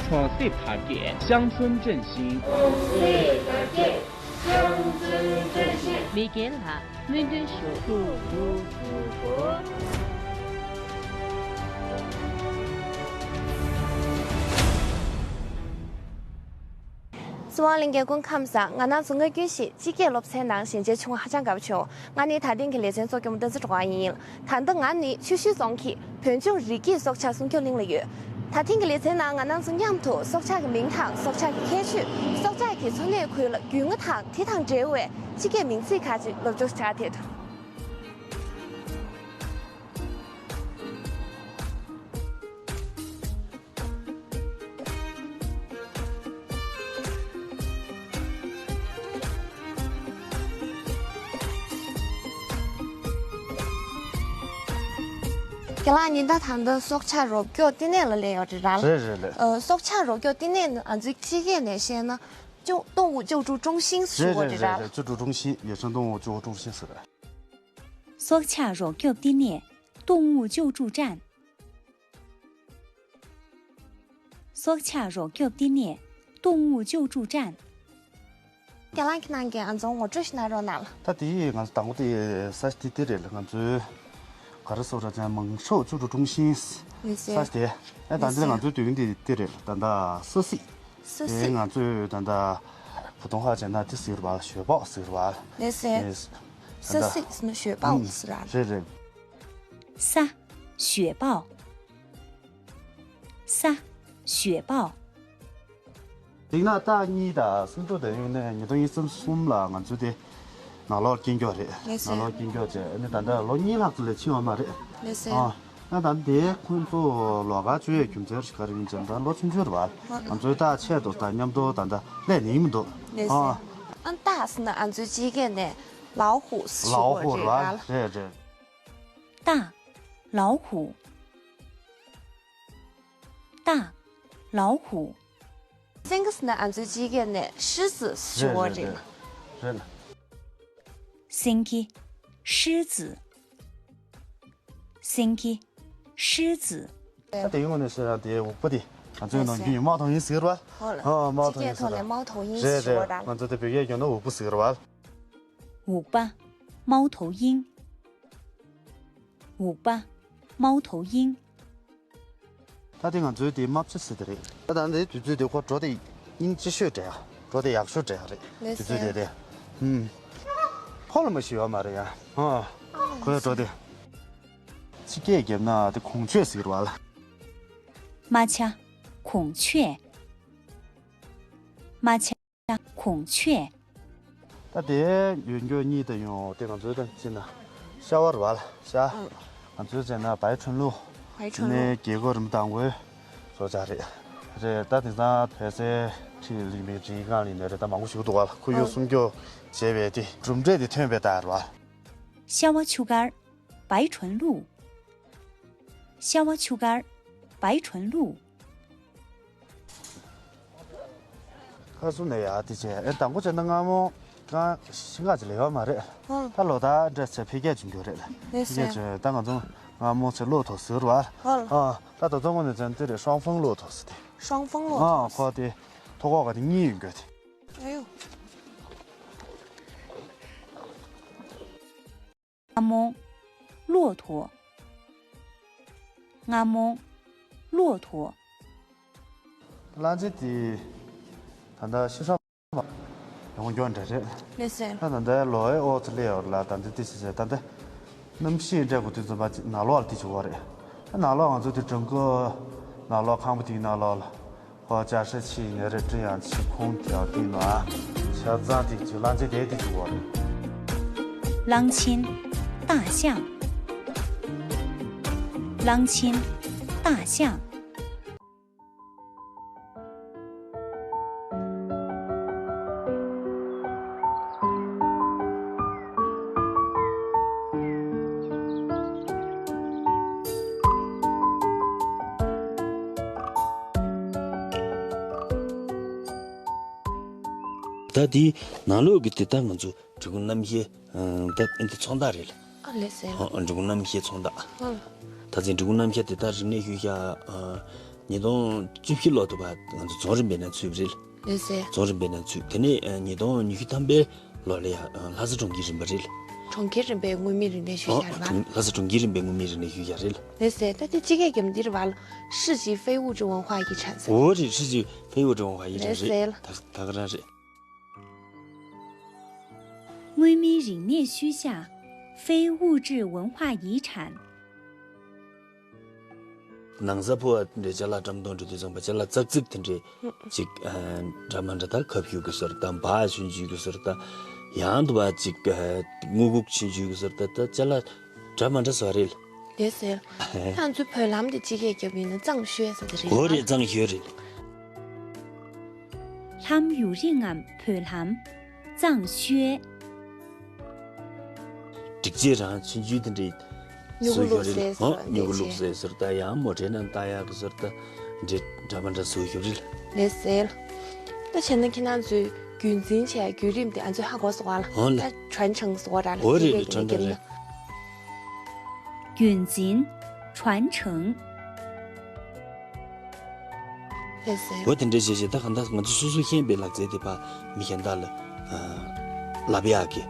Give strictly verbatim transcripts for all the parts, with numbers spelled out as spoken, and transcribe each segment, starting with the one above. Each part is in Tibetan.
ཆུང་སྲིད་བར་བརྒལ་ཤང་ཚུན་ཀྲན་ཤིང་། མེ་རྒན་ལགས་སྨོན་འདུན་ཞུ། སྲིད་དབང་གླིང་གའི་སྐུ་ཁམས་བཟང་། ང་རང་ཚོ་སྔ་རྒྱུན་ཞིག་སྤྱི་སྐད་སློབ་ཚན་ནང་ཞལ་མཇལ་བྱུང་བ་ཧ་ཅང་དགའ་པོ་བྱུང་། ང་ནི་ད་ཐེངས་ཀྱི་ལེ་ཚན་གཙོ་སྐྱོང་བསྟན་འཛིན་གྲོགས་ཨ་ཡིན། ད་ལྟ་ང་ནི་ཆུ་ཤུར་རྫོང་གི་བོད་ལྗོངས་རི་སྐྱེས་སྲོག་ཆགས་སྲུང་སྐྱོབ་གླིང་ལ་ཡོད། ད་ཐེངས་ཀྱི་ལེ་ཚན་ནང་ང་རང་ཚོ་མཉམ་དུ་སྲོག་ཆགས་ཀྱི་མིང་དང་སྲོག་ཆགས་ཀྱི་ཁྱད་ཆོས། སྲོག་ཆགས་ཀྱི་འཚོ་གནས་ཁུལ་ལ་རྒྱུས་མངའ་དང་དེ་དང་འབྲེལ་བའི་སྤྱི་སྐད་མིང་ཚིག་ཁག་ཅིག་སློབ་སྦྱོང་བྱ་ཐད་དུ། རྒན་ལགས་ཉིན་ལྟར་ད་ལྟ་སྲོག་ཆགས་རོགས་སྐྱོབ་བསྟི་གནས་ལ་སླེབས་ཡོད་རེད་ར། རེད་རེད་རེད། ཨ། སྲོག་ཆགས་རོགས་སྐྱོབ་བསྟི་གནས་ནི་ང་ཚོའི་སྤྱི་སྐད་ནས་བཤད་ན་救- 动物救助中心 ཟེར་བ་རེད་ར། རེད་རེད། 救助中心，野生动物救护中心 ཟེར། སྲོག་ཆགས་རོགས་སྐྱོབ་བསྟི་གནས། 动物救助站། སྲོག་ཆགས་རོགས་སྐྱོབ་བསྟི་གནས། 动物救助站། རྒན་ལགས་ཁྱེད་རང་གིས་ང་ཚོར་ངོ་སྤྲོད་ཞིག་གནང་རོགས་གནང་ལ། ད་དེ་ང་ཚོ་དང་པོ་དེ་ས་དེ་དེ་རེད་ལ། ང་ཚོའི་ག་རེ་ཟེར་ར། ཅང་མང་ཤོས་救助中心 ལགས་སེ། ས་དེ། ཨ་ད་ལགས་སེ། འདི་ང་ཚོའི་དུས་ཡུན་དེ་དེ་རེད། ད་ད་ས་སྲིད། ས་དེ་སྲིད། ང་ཚོས་ད་ད་普通话བྱས་ན་དེ་ཟེར་བ་ཞོད་པག་ཟེར་བ། ལགས་སེ། ཨེ། ས་ད་ད་སྲིད་ཟེར་ན་ཞོད་པག་ཟེར་ར། རེད་རེད། 沙，雪豹。 沙，雪豹。 དེང་ན་ཏཱ་གཉིས་དང་སུམ་ཅུ་དེ་ཡོང་ནས་ཉིས་སྟོང་ཉི་ཤུ་རྩ་གསུམ་ལ་ང་ཚོ་དེ་ནང་ལོགས་སྐྱེལ་རྒྱུ་རེད། ལགས་སེ། ནང་ལོགས་སྐྱེལ་རྒྱུ་བྱས་ནས་ད་ལྟ་ལོ་གཉིས་ལྷག་ཙམ་ལས་ཕྱིན་ཡོད་མ་རེད། ལགས་སེ། ཨ། ད་ད་དེ་ཁོང་ཚོ་ལོགས་ཀ་བཅུག་ཡས་རྒྱུ་མཚན་ཁ་རིག་ཅན་ད་ལོ་ཆུང་ཆུང་རེད་བ། ང་ཚོའི་ཏཱ་ཆེད་དུ་ད་མཉམ་དུ་ད་ད་སླེབས་ནས་ཡིན་མི་འདུག། ལགས་སེ། ཨ། ཨ་ཏཱ་ཟེར་ན་ང་ཚོའི་སྤྱི་སྐད་ནས་老虎ཟེར་བ་རེད་བ། རེད་རེད། 大，老虎。 大，老虎。 སེང་གེ་ཟེར་ན་ང་ཚོའི་སྤྱི་སྐད་ནས་狮子ཟེར་བ་རེད། རེད་རེད། སེང་གེ། 狮子。 སེང་གེ། 狮子。 ད་དེ་ཡོང་ནས་ཟེར་ན་དེ་འུག་པ་དེ་ང་ཚོའི་ནང་རྒྱུན་ནས་猫头鹰 ཟེར་བ། ཧོ་ལ། ཨ་猫头鹰་ཟེར་བ། སྤྱི་སྐད་ཐོག་ནས་猫头鹰་ཟེར་བ་རེད། རེད་རེད། ང་ཚོ་དེ་བོད་སྐད་སྐྱོན་ན་འུག་པ་ཟེར་བ། 五八，猫头鹰。 五八，猫头鹰。 ད་དེ་ང་ཚོའི་དེ་རྨ་བྱ་ཟེར་དེ་རེད། ད་ད་འདི་དུས་ཚོད་དེ་ཁོ་འགྲོ་དེ་སྙིང་རྗེ་ཤོས་འདྲ་ཡ། འགྲོ་དེ་ཡག་ཤོས་འདྲ་ཡ་རེད། ལགས་སེ། དུས་ཚོད་དེ་རེད། ཧུམ། ཕོ་ལ་མ་ཤི་ཡོད་མ་རེད་ཡ། ཧོ། ཁོ་ཡ་འགྲོ་དེ། ཕྱི་སྐད་རྒྱབ་ན་དེ་孔雀ཟེར་བ་ལ། རྨ་བྱ། 孔雀。 རྨ་བྱ། 孔雀。 ད་དེ་ཡོད་འགྱོ་གཉིས་དེ་ཡོང་དེ་ང་ཚོའི་ད་ཅི་ན་ཤ་བར་བ་ལ་ཤ། ཨང་། ང་ཚོའི་ཟེར་ན་白唇鹿། 白唇鹿། ནས་རྒྱལ་སྒོ་རིམ་དང་པོའི་བཟོ་བྱ་རེད། རེད། ད་དེང་སང་བལ་སའི་ཁྲིད་ལིག་མའི་རིགས་གང་ལིག་ནས་རེད། ད་མང་པོ་ཞིག་འདུག་བ་ལ། ཁོ་ཡོད། ཨང་། སྲུང་སྐྱོབ་བྱས་པའི་དེ་གྲུབ་འབྲས་དེ་ཐོན་པའི་ད་ར་བ། 夏娃树干儿，白唇鹿。夏娃树干儿，白唇鹿。 ཁ་སུ་ནས་ཡ་དེ་བྱས། ཨེ་དང་པོ་བྱས་ན་སྔ་མོ་གང་ཤི་ང་ཅི་ལས་ཡོད་མ་རེད། ཧོ། ད་ལོ་ད་འདྲ་བྱས་འཕེལ་རྒྱས་བྱུང་རྒྱུ་རེད། ལགས་སེ། འཕེལ་རྒྱས་བྱུང་། ད་ང་ཚོ་སྔ་མོ་ཚེ་ལོ་ཐོ་ཟེར་བ། ཧོ། ཨ། ད་ད་ཚོ་མོ་ནས་བྱས་ན་དེ་རེད། 双峰骆驼ཟེར་དེ། 双峰骆驼。ཨ། ཁོ་དེ་ཐོག་ཁོག་ག་དེ་གཉིས་ཡོད་འགྱོ་དེ། ཨ་ཡོ། 阿蒙，骆驼。阿蒙，骆驼。 གླང་ཆེན་དེ་ད་ལྟ་ཤི་ཤོར་ཡོང་རྒྱུ་འདྲ་རེད། ལགས་སེ། ད་ད་ལྟ་ལོ་ཨེ་ཨོ་ཙི་ལེ་ཡོར་ལ་ད་ལྟ་དེ་ཤི་ཟེར། ད་ལྟ་གནམ་གཤིས་འདྲ་གོ་དུས་ཙམ་པ་ནང་ལོགས་ལ་དེ་བྱུང་བ་རེད། ད་ནང་ལོགས་ང་ཚོ་དེ་ཀྲུང་གོ་ནང་ལོགས་ཁང་པ་དེའི་ནང་ལོགས་ལ། ཧོ། ཅ་ཧྲི་ཆི་ནེ་རི་ཀྲི་ཡང་ཆི་ཁོང་དེའོ་ཏི་ནོ་ཨ། ཤ་ཚང་དེ་ཅི་གླང་ཆེན་དེ་དེ་ཅི་བོ་རེད། 狼亲，大象。狼亲，大象。 ད་དེའི་ནང་ལོགས་ཀྱི་དེ་ད་ང་ཚོ་འབྲི་གུང་རྣམ་བཤད་ད་འདི་ཚོགས་མདའ་རེད་ལ། ལགས་སེ། ཨ། འབྲི་གུང་རྣམ་བཤད་ཚོང་རྟགས། ཨ། ད་ཚེ་འབྲི་གུང་རྣམ་བཤད་དེ་དག་རིག་གནས་ཤུལ་བཞག་ཨ། ཉིས་སྟོང་བཅུ་བཞི་ལོ་དུ་བ་ང་ཚོ་རྫོང་རིམ་པའི་ནང་ཚུད་པ་རེད། ལགས་སེ། རྫོང་རིམ་པའི་ནང་ཚུད། དེ་ནས་ཨ། ཉིས་སྟོང་ཉི་ཤུ་ཐམ་པའི་ལོ་ལ་ཡ་ཨ། ལྷ་ས་གྲོང་ཁྱེར་རིམ་པ་རེད། གྲོང་ཁྱེར་རིམ་པའི་མངོན་མིན་རིག་གནས་ཤུལ་བཞག་རེད་པ། ཨ། ལྷ་ས་གྲོང་ཁྱེར་རིམ་པའི་མངོན་མིན་རིག་གནས་ཤུལ་བཞག་རེད། ལགས་སེ། ད་དེ་སྤྱི་སྐད་རྒྱབ་འདི་རེད་པ།市级非物质文化遗产ཟེར། འོ་རེད། 市级非物质文化遗产རེད། ལགས་སེ། ད་ད་ག་རང་རེད། མངོན་མིན་རིག་གནས་ཤུལ་བཞག非物质文化遗产 ནང་ས་ཕོ་བ་འདྲའི་ཅ་ལག་བཀྲམ་སྟོང་འགྲོ་དུས་ཙམ་པ་ཅ་ལག་ཙག་ཙིག་དེ་འདྲའི་ཅིག་ཨ། འདྲ་མ་འདྲ་ད་ཁ་ཕྱུགས་ཀྱི་བཟོ་འདྲ་ད་འབག་ཆུང་ཆུང་གི་བཟོ་འདྲ་ད་ཡང་དུ་བ་ཅིག་ཨ། དངུལ་ཁུག་ཆུང་ཆུང་གི་བཟོ་འདྲ་ད་ད་ཅ་ལག་འདྲ་མ་འདྲ་བཟོ་རེད། ལགས་སེ། ད་ང་ཚོའི་བོད་ལྷམ་དེ་སྤྱི་སྐད་རྒྱབ་ཡིན་ན་གཙང་ཤོས་ཟེར་དེ་རེད། འོ་རེད། གཙང་ཤོས་རེད། ལྷམ་ཡུག་རིང་ངམ་བོད་ལྷམ། གཙང་ཤོས། སྒྲིག་ཆས་རང་ཆུང་ཆུང་དེ་འདྲའི་སྨྱུ་གུ་བཟོ་ཡོད་རེད། བླུགས་སའི་ཨོ། སྨྱུ་གུ་བླུགས་སའི་ཟུར་ལྟ་ཡང་མོ་ཊའི་ནང་ལྟ་ཡག་གི་ཟུར་ལྟ་འདྲེ་འདྲ་མ་འདྲ་བཟོ་ཡོད་རེད། ལགས་སེ། ད་བྱས་ན་ཁྱེད་རང་ཚོའི་རྒྱུན་འཛིན་བྱས་བརྒྱུད་རིམ་དེ་ང་ཚོས་ཧ་གོ་སོང་བ་ལ། ཨོ་ལ། ད་传承ཟེར་བ་ར་ལ། ཨོ་རེད་རེད། 传承རེད། རྒྱུན་འཛིན། 传承 ལགས་སེ། འོ་དེ་འདྲའི་བྱས་བྱས་ད་གང་ལྟར་ང་ཚོ་སོ་སོ་ཤེས་པའི་ལག་རྩལ་དེ་ཕ་མི་གཞན་དག་ལ་ཨ། ལབ་ཡག་གི་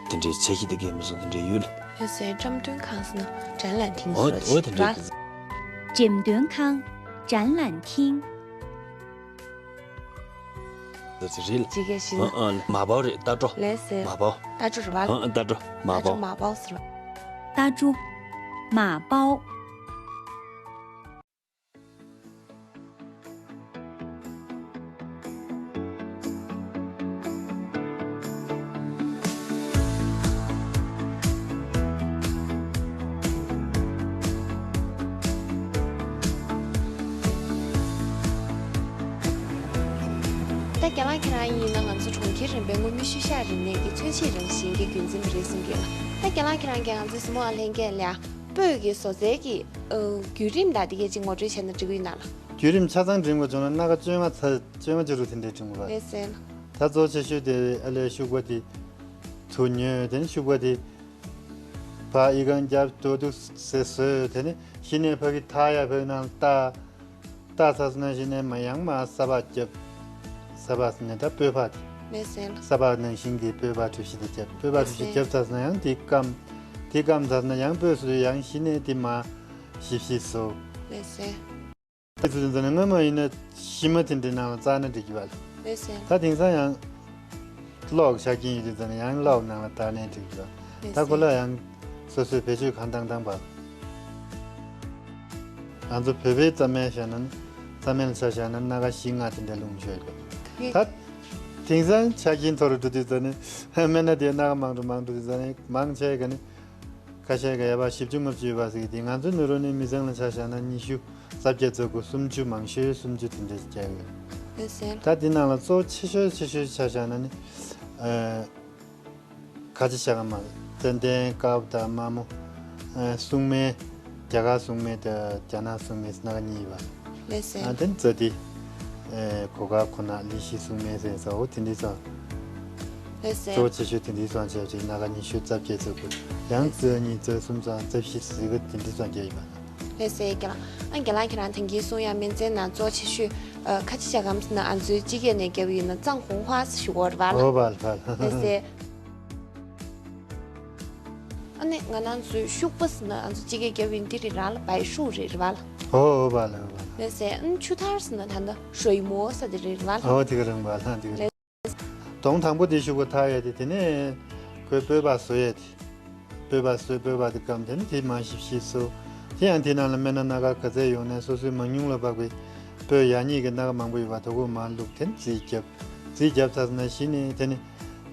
དེ་འདྲའི་འཆར་གཞི་དེ་གས་མི་སོང་དེ་འདྲའི་ཡོད་ལ། ལགས་སེ། འགྲེམས་སྟོན་ཁང་ཟེར་ན་展览厅 འོ་ཟེར་བ་འོ་དེ་འདྲའི་ར། འགྲེམས་སྟོན་ཁང་། 展览厅 ཟེར་བ་རེད་ལ། ཅི་གས་ཤིག་ཨ་ཨ་ལ། མ་པའོ་རེད། ལྟ་འགྲོ། ལགས་སེ། མ་པའོ། ལྟ་འགྲོ་རེད་བ་ལ། ཨ་ཨ་ལྟ་འགྲོ། མ་པའོ། ལྟ་འགྲོ། མ་པའོ་ཟེར་བ། 大猪麻包 ད་རྒན་ལགས་ཁྱེད་རང་ཡིན་ན་ང་ཚོ་གྲོང་ཁྱེར་རིམ་པའི་མངོན་མིན་ཤུལ་བཞག་རིག་གནས་ཀྱི་མཚོན་བྱེད་རང་བཞིན་གྱི་རྒྱུན་འཛིན་པ་རེད་གསུངས་ཀྱི་ཡོད་ལ། ད་རྒན་ལགས་ཁྱེད་རང་གིས་ང་ཚོའི་གཟིགས་མོ་བ་ལྷན་རྒྱས་ལ་སྤོས་ཀྱི་བཟོ་རྩལ་གྱི་ཨ། བརྒྱུད་རིམ་དང་དེ་གའི་ཅིག་ངོ་སྤྲོད་བྱས་ན་འགྲིག་གི་ཡོད་ན་ལགས། བརྒྱུད་རིམ་ཆ་ཚང་འགྲིམ་དགོས་བྱུང་ན་སྣ་ཁ་བཅོ་ལྔ་ཚར་བཅོ་ལྔ་བཅུ་དྲུག་དེ་འདྲའི་འགྲིམ་དགོས་པ། ལགས་སེ་ལགས། ད་གཙོ་ཆེ་ཤོས་དེ་ཨ་ལས་ཤུག་པ་དེ་ཚུར་ཉོས། དེ་ནས་ཤུག་པ་དེ་ཕར་ཨི་ཁང་རྒྱབ་རྡོ་གདུགས་སེ་བཟོས། དེ་ནས་གཞི་ནས་ཕ་གི་ཐག་ཡ་ཕ་གི་ནང་ལ་བཏགས། བཏགས་ཚར་སོང་ན་གཞི་ནས་མ་ཡང་མ་ས་ཕག་རྒྱབ། ས་ཕག་ཟེར་ནས་ད་སྤོས་ཕག་དེ། ལགས་སེ་ལགས། ས་ཕག་ནང་བཞིན་གྱི་སྤོས་ཕག་གྲུ་བཞི་དེ་རྒྱབ། སྤོས་ཕག་གྲུ་བཞི་རྒྱབ་ཚར་སོང་ན་ཡང་དེ་སྐམ། དེ་སྐམ་ཚར་སོང་ན་ཡང་སྤོས་བཟོས། ཡང་གཞི་ནས་དེ་མ་ཞིབ་ཞིབ་བཟོ། ལགས་སེ། དེ་ཚོ་དེ་ཚོ་ནི་སྔོན་མ་ཡིན་ན་ཤི་མ་དེ་འདྲའི་ནང་ལ་བཙགས་ན་འགྲིག་གི་བ་ལ། ལགས་སེ། ད་དེང་སང་ཡང་གློག་ཆ་རྐྱེན་ཡོད་དུས་ཙང་ནས་ཡང་གློག་ནང་ལ་བཏགས་ནས་འགྲིག་གི་བ། ལགས་ད་ཁོ་ལ་སེ། ཡང་སོ་སོའི་བེད་སྤྱོད་གང་བཏང་བཏང་བ། ང་ཚོ་བོད་པའི་རྩྭ་སྨན་བཞག་ན་རྩྭ་སྨན་ལ་ཆ་བཞག་ན་སྣ་ཁ་བཞི་ལྔ་དེ་འདྲ་ལུང་ཆོད་ཡོད། ད་དེང་སང་ཆ་རྐྱེན་མཐོ་རུ་འགྲོ་དུས་ཙང་ནས་སྨན་སྣ་དེ་སྣ་ཁ་མང་རུ་མང་འགྲོ་དུས་ཙང་ནས་མང་ཆེ་ག་ནི། ཁ་ཤས་ཀྱིས་ཡ་བ་བཞི་བཅུ་ལྔ་བཅུ་ཡོད་པ་ཟེར་གྱི་དེ། ང་ཚོའི་ནུ་རོ་ནི་མི་ཚང་ལ་ཆ་བཞག་ན་ཉི་ཤུ་རྩ་བརྒྱད་རྩ་དགུ། སུམ་ཅུ་མང་ཤོས་སུམ་ཅུ་དེ་འདྲ་ཞིག་བརྒྱབ་ཡོད། ལགས་སེ། ད་དེ་ནང་ལ་གཙོ་ཆེ་ཤོས་ཆེ་ཤོས་ཆ་བཞག་ན་ནི་ཨ། ཁ་ཆེ་ཤ་ག་མ། ཙན་དན་དཀར་པོ་དང་དམར་མོ། ཨ། སྲུང་མའི། རྒྱ་གར་སྲུང་མའི་དང་རྒྱ་ནག་སྲུང་མའི་སྣ་ཁ་གཉིས་ཡོད་པ། ལགས་སེ། ཨ། དེ་ནི་ཙ་ཏི། ཨེ། གོ་ཁ་ཁོ་ན་ལི་ཤི་སྲུང་མའི་ཟེར་ས་འོ་དེ་འདྲའི་ཚོ། ལགས་སེ། གཙོ་བོ་ཆེ་ཤོས་དེ་འདྲའི་ཚོ་བྱས་ཏེ་སྣ་ཁ་ཉི་ཤུ་རྩ་བརྒྱད་རྩ་དགུ། ཡང་རྩ་གཉིས་རྩ་གསུམ་ཚོ་རྩ་བཞི་ཟེར་གི་དེ་འདྲའི་ཚོ་རྒྱག་ཡིན་པ། ལགས་སེ། རྒན་ལགས། ཨ། རྒན་ལགས་ཁྱེད་རང་ཐེངས་ཀྱི་གསུང་ཡ་སྨན་རྫས་ནང་གཙོ་ཆེ་ཤོས་ཨ། ཁ་ཆེ་ཤ་གམ་ཟེར་ན་ང་ཚོའི་སྤྱི་སྐད་ནས་བརྒྱབ་ཡིན་ན་ཙང་ཧོང་ཧྭ་ཞུ་གོ་རེད་བ་ལ། ཨོ་བ་ལ་བ་ལ། ལགས་སེ། ཨ་ནི་ང་རང་ཚོའི་ཤུག་པ་ཟེར་ན་ང་ཚོ་སྤྱི་སྐད་རྒྱབ་ཡིན་དེ་རེད་ར་ལ། 柏树 རེད་ར་བ་ལ། ཨོ་ཨོ་བ་ལ་ཨོ་བ་ལ། ལགས་སེ། ཨ་ནི་ཆུ་ཐར་ཟེར་ན་ད་ལྟ་水磨 ཟེར་དེ་རེད་ར་བ་ལ། ཨོ་དེ་ག་རང་བ་ལ་དེ་ག་རང་། དོང་དང་པོ་དེ་ཤུག་པ་འཐག་ཡས་དེ། དེ་ནས་ཁོའི་སྤོས་པ་བཟོ་ཡས་དེ། སྤོས་པ་བཟོས། སྤོས་པ་དེ་སྐམ། དེ་ནས་དེ་མར་ཞིབ་ཞིབ་བཟོ། དེ་ཡང་དེ་ནང་ལ་སྨན་སྣ་སྣ་ཁ་ག་ཚད་ཡོང་ནས་སོ་སོའི་མང་ཉུང་ལ་དཔག་པའི་སྤོས་ཡག་ཉེས་ཀྱི་སྣ་ཁ་མང་པོ་ཡོད་པ་དེ་ཁོ་མར་བླུགས། དེ་ནས་རྫིས་བརྒྱབ། རྫིས་བརྒྱབ་ཚར་སོང་ན་གཞི་ནས་དེ་ནས།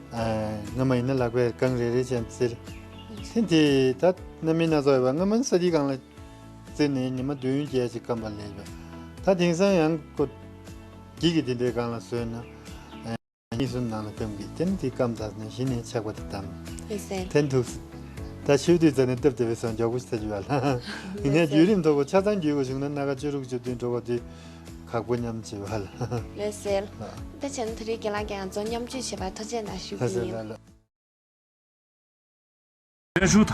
ཨ། སྔ་མ་ཡིན་ན་ལག་པས་རྐང་རེ་རེ་བྱས་བཙིར། དེ་དེ་ད་སྣ་མིན་སྣ་ཚོགས་ཡོད་པ། སྔ་མ་ནི་ས་ཐིག་སྒང་ལ་བཙིར་ནས་ཉི་མ་བདུན་བརྒྱད་ཅིག་སྐམ་པ་ལས་ཡོད། ད་དེང་སང་ཡང་ཁོ་འགྱིག་གི་དེ་འདྲའི་སྒང་ལ་བཟོས་ན། ཨ། ཉིན་གསུམ་ནང་ལ་སྐམ་གི། དེ་ནས་དེ་སྐམ་ཚར་ནས་གཞི་ནས་ཆག་པ་དེ་བསྡམས། ལགས་སེ། དེ་འདུག་ད་ཤུལ་དུས་ཙ་ནས་སྟབས་བདེ་བའི་སོང་མགྱོགས་པོ་ཞིག་ཐག་ཆོད་པ་ལ། ཡིན་ནའི་བརྒྱུད་རིམ་མཐོ་པོ་ཆ་ཚང་བརྒྱུད་དགོས་བྱུང་ན་སྣ་ཁ་བཅུ་དྲུག་བཅུ་བདུན་འགྲོ་དགོས་དུས་ཁག་པོ་མཉམ་བྱེད་པ་ལ། ལགས་སེ། ད་བྱས་ན་དེ་རིང་རྒན་ལགས་ཀྱིས་ང་ཚོ་མཉམ་སྤྱོད་བྱས་པར་ཐུགས་རྗེ་གནང་ཞུ་གི་ཡིན། ལགས་སེ་ལགས།